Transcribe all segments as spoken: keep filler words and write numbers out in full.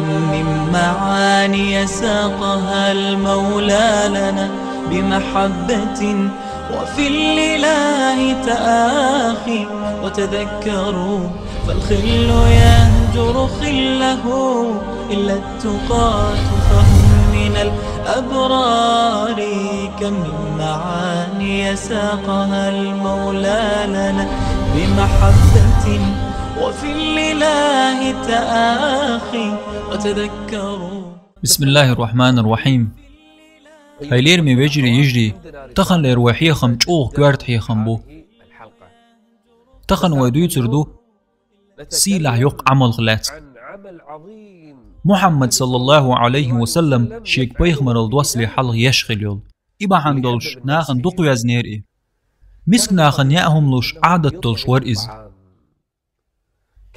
من معاني ساقها المولى لنا بمحبة، وفي الإله تآخي. وتذكروا فالخل يهجر خله إلا التقاة فهم من الأبرار. كم من معاني ساقها المولى لنا بمحبة، وفي الإله تآخي. وتذكروا. بسم الله الرحمن الرحيم. Хьай лераме вежарий, йижарий, таханлера вай хьехам чӀоагӀа коьрта хьехам бу. Тахана вай дуьйцур ду сийлахь йоккха Ӏамалх лаьцна. Мухьаммад, саллаллахӀу Ӏалайхи ва саллам, шега пайхамарал доссале хьалха еш хилла йола. И бахьана долуш нахана дукха везнера и. Миска нахана яа хӀума луш Ӏадат долуш вара иза.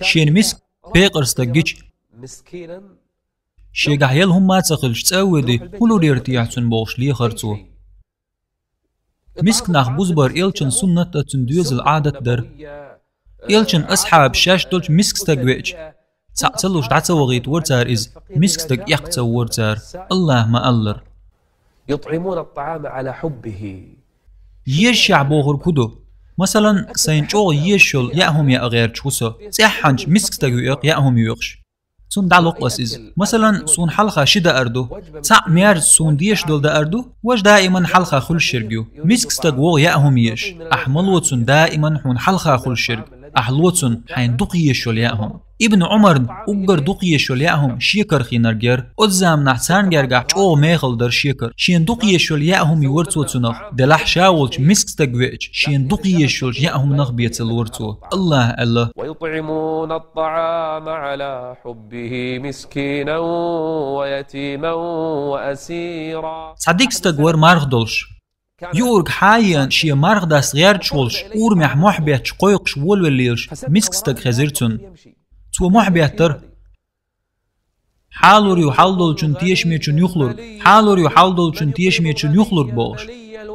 Шена миска пекъар стаг гича, шегахь яла хӀумма а ца хилча, цӀа а воьдий, хӀун лур яра техьа цунна бохуш лехара цо. Миска нах бузбар элчан суннат а, цуьнан доьзал Ӏадат дара. Элчан асхьабаш шаьш долчу миска стаг веача, цхьаъ ца луш дӀа ца вахийтавора цара иза, миска стаг эккха ца вора цара, АллахӀа ма-аллара. يطعمون الطعام على حبه. Езашехь бохург хӀун ду? Масалан, сайна чӀогӀа езаш йолу яа хӀума яа гӀерташ ву со, цӀеххьанчу миска стаг веа-кх яа хӀума йоькхуш. Цунна дӀалокху аса иза. Масалан, суна хьалха ши даар ду. Цхьаъ мерза суна дезаш долу даар ду, важа даиман хьалха хуьлуш ерг ю. Миска стаг вогӀу яа хӀума езаш. Ахь ма ло цунна даиман хьуна хьалха хуьлуш ерг. Ахь ло цунна хьайна дукха езаш йолу яа хӀума. Ибн Ӏумарна уггар дукха езаш йолу яа хӀума шекар хинарг яра. Оцу заманахь царна гергахь чӀогӀа мехала дара шекар. Шена дукха езаш йолу яа хӀума йора цо цунах, делахь ша волчу миска стаг веача, шена дукха езаш йолчу яа хӀуманах бен ца лора цо. АллахӀа аьлла: ويطعمون الطعام على حبه مسكينا ويتيما وأسيرا. Цхьа дика стаг вара марха долуш. Юург хьан а еана шен марха даста гӀерташ волуш, урамехь мохь бетташ кхойкхуш волавелла лелаш миска стаг хезира цунна. Цо мохь беттара. Хьалур ю хьалдолчун тешамечун юхалург, хьалур ю хьалдолчун тешамечун юхалург бохуш.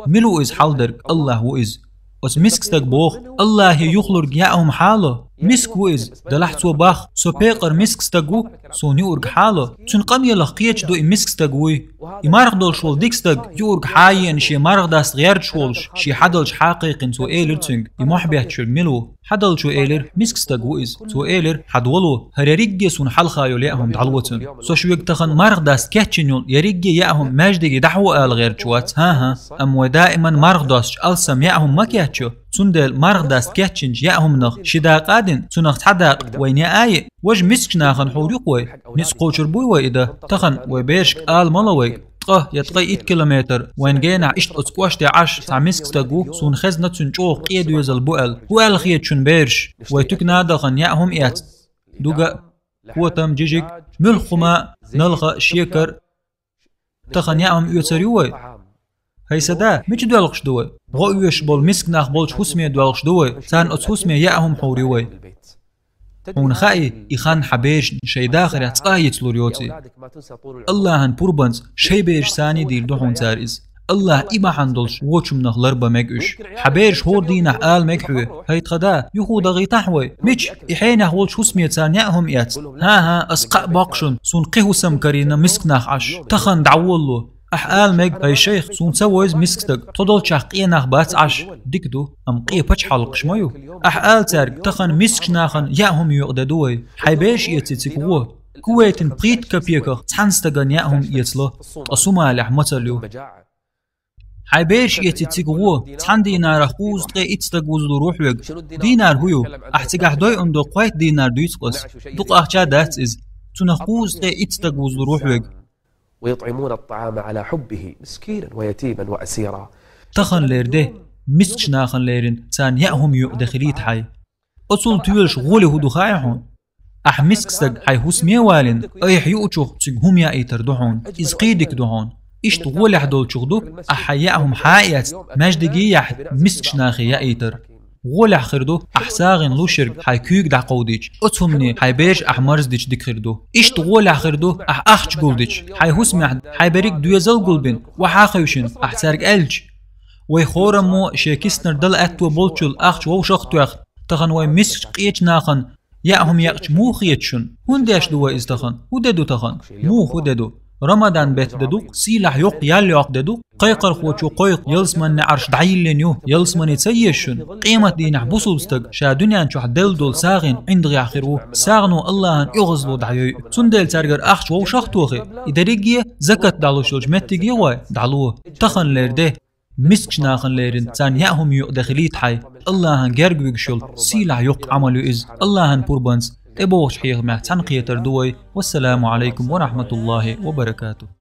Мила ву иза хьалдерг? АллахӀ ву иза. Оцу миска стаг боху: АллахӀе юхалург яа хӀума хьало? Миска ву иза, делахь цо боху: со пекъар миска стаг ву, суна юург хьало. Цуьнан къамелах кхеташ ду и миска стаг вуй. И марха долуш волу дика стаг, юург хьан а еана шен марха даста гӀерташ волуш, шен хьадалча хьан а кхайкхина, цо элира цуьнга: и мохь бетташ верг мила ву? Хьадалчо элира: миска стаг ву иза. Цо элира: хьада вало, хӀара ерригге суна хьалха йолу яа хӀума дӀало цунна. Со шуьга тахана марха даста кечйина йолу ерригге яа хӀума маьждиге дӀахьо ала гӀерташ вац, хӀан-хӀа. Амма вай даиман марха достуш алсам яа хӀума ма кечйо, цундела марха даста кечйинчу яа хӀуманах ши дакъа а дина, цунах цхьа дакъа вайна яа а йиъ, важа мискачу нахана хьур ю-кх вай. Ницкъ кхочур буй вай и дан? Тахана вай берашка ала ма ло вайга. Ткъа я ткъе итт километр вайн генахь иштта оцу кӀоштехь Ӏаш цхьа миска стаг ву, суна хезна цуьнан чӀогӀа къен доьзал бу аьлла. ХӀун аьлла хета шуна бераш? Вай туькана а дахана яа хӀума эцна. Дуга а, котам, жижиг, муьлхха хӀума а, налха а, шекар а. Тахана яа хӀума оьцур ю вай? ХӀай сан да, мича доьлхуш ду вай? ГӀо оьшуш болу миска нах болчу хӀусаме доьлхуш ду вай? Царна оцу хӀусаме яа хӀума хьур ю вай? Хьуна хаьий, и хан хьан берашна шайн дахарехь цкъа а йицлур йоций? АллахӀан пурбанца шайн бераш санний дийр ду хьуна цара иза. АллахӀа и бахьана долуш вочу хӀуманах ларбан мега уьш. Хьан бераш хӀора дийнахь ала мега хьоьга: хӀай тхан да, юха дахийтахьа вай. Мича? И хьенех волчу хӀусаме царна яа хӀума эцна. ХӀан-хӀа, ас кхаъ боккху шуна, суна кхин хӀусам карийна миска нах Ӏаш. Тахана дӀаволало. Ахь ала мега: хӀай шайх, суна ца во иза миска стаг, тхо долчохь къен нах бац Ӏаш. Дика ду, амма къен пачхьалкхаш ма ю. Ахь ала цаьрга: тахана мискачу нахана яа хӀума йоькъу де ду вай. Хьайн бераш эций цига гӀо. Кувейтан пхийтта капеках цхьана стагана яа хӀума эцало, ткъа Сомалехь мацалла ю. Хьайн бераш эций цига гӀо, цхьана динарах кхузткъе итт стаг вузалур ву хьоьга. Динар хӀун ю? Ахь цигахь дойъун долу кхойтта динар дуьйцу-кх ас. Дукха ахча дац иза. Цунах кхузткъе итт стаг вузалур ву хьоьга. ويطعمون الطعام على حبه مسكينا ويتيما وأسيرا. Таханлера де, мискачу нахана лерина, царна яа хӀума йоькъу де хилийта хьайн. Оцул тоьлуш гӀоли хӀун ду хаьий хьуна? Ахь миска стаг хьайн хӀусаме а валийна, айхьа юучух цуьнга хӀума яийтар ду хьуна. Иза кхин дика ду хьуна. Иштта гӀолехь долчух ду ахь хьайн яа хӀума хьан а эцна, маьждиге а яхьна, мискачу нахе яийтар. ГӀолехь хир ду ахь сагӀина луш ерг хьайн куьйга дӀакховдийча, оцу хӀумане хьайн бераш ахь марздича дика хир ду. Иштта гӀолехь хир ду ахь ахча гулдича, хьайн хӀусамехь хьайн берриг доьзал гулбина, охьа а хевшина, ахь цаьрга аьлча. Вай хораммо шен киснара дала аьтто болчул ахча вовшах а тоьхна, тахана вай мискачу къечу нахана Яа хӀума яхача муха хеташ шун? ХӀун деш ду вай из тахан? ХӀун де ду тахан? Муха хӀун де ду? Рамадан бетта де ду-кх, сийлахь йоккха ял йоккха де ду-кх. Кхайкхархочо кхойкху ялсаманин Ӏарш дӀайиллина ю. Ялсамани ца еза шун? Къематдийнахь бусалба стаг ша дуьнен чохь делла долу сагӀина ӀиндагӀехь хир ву. СагӀано Аллахьан оьгӀазло дӀайойу. Цундела цаьргара ахча вовшах а тохий, и дерриге а закат дӀалуш йолчу меттиге а вай дӀало. Тахан лер де. Мискачу нахана лерина, царна яа хӀума юкъа де хилийта хьайн. Аллахьан герга вуьгуш йолу сийлахь йоккха Ӏамал ю иза. Аллахьан пурбанца тӀебогӀучу хьехамехь цхьаьнакхетар ду вай. Вассаламу Ӏалайкум ва рахьматуллахӀи ва баракатухӀ.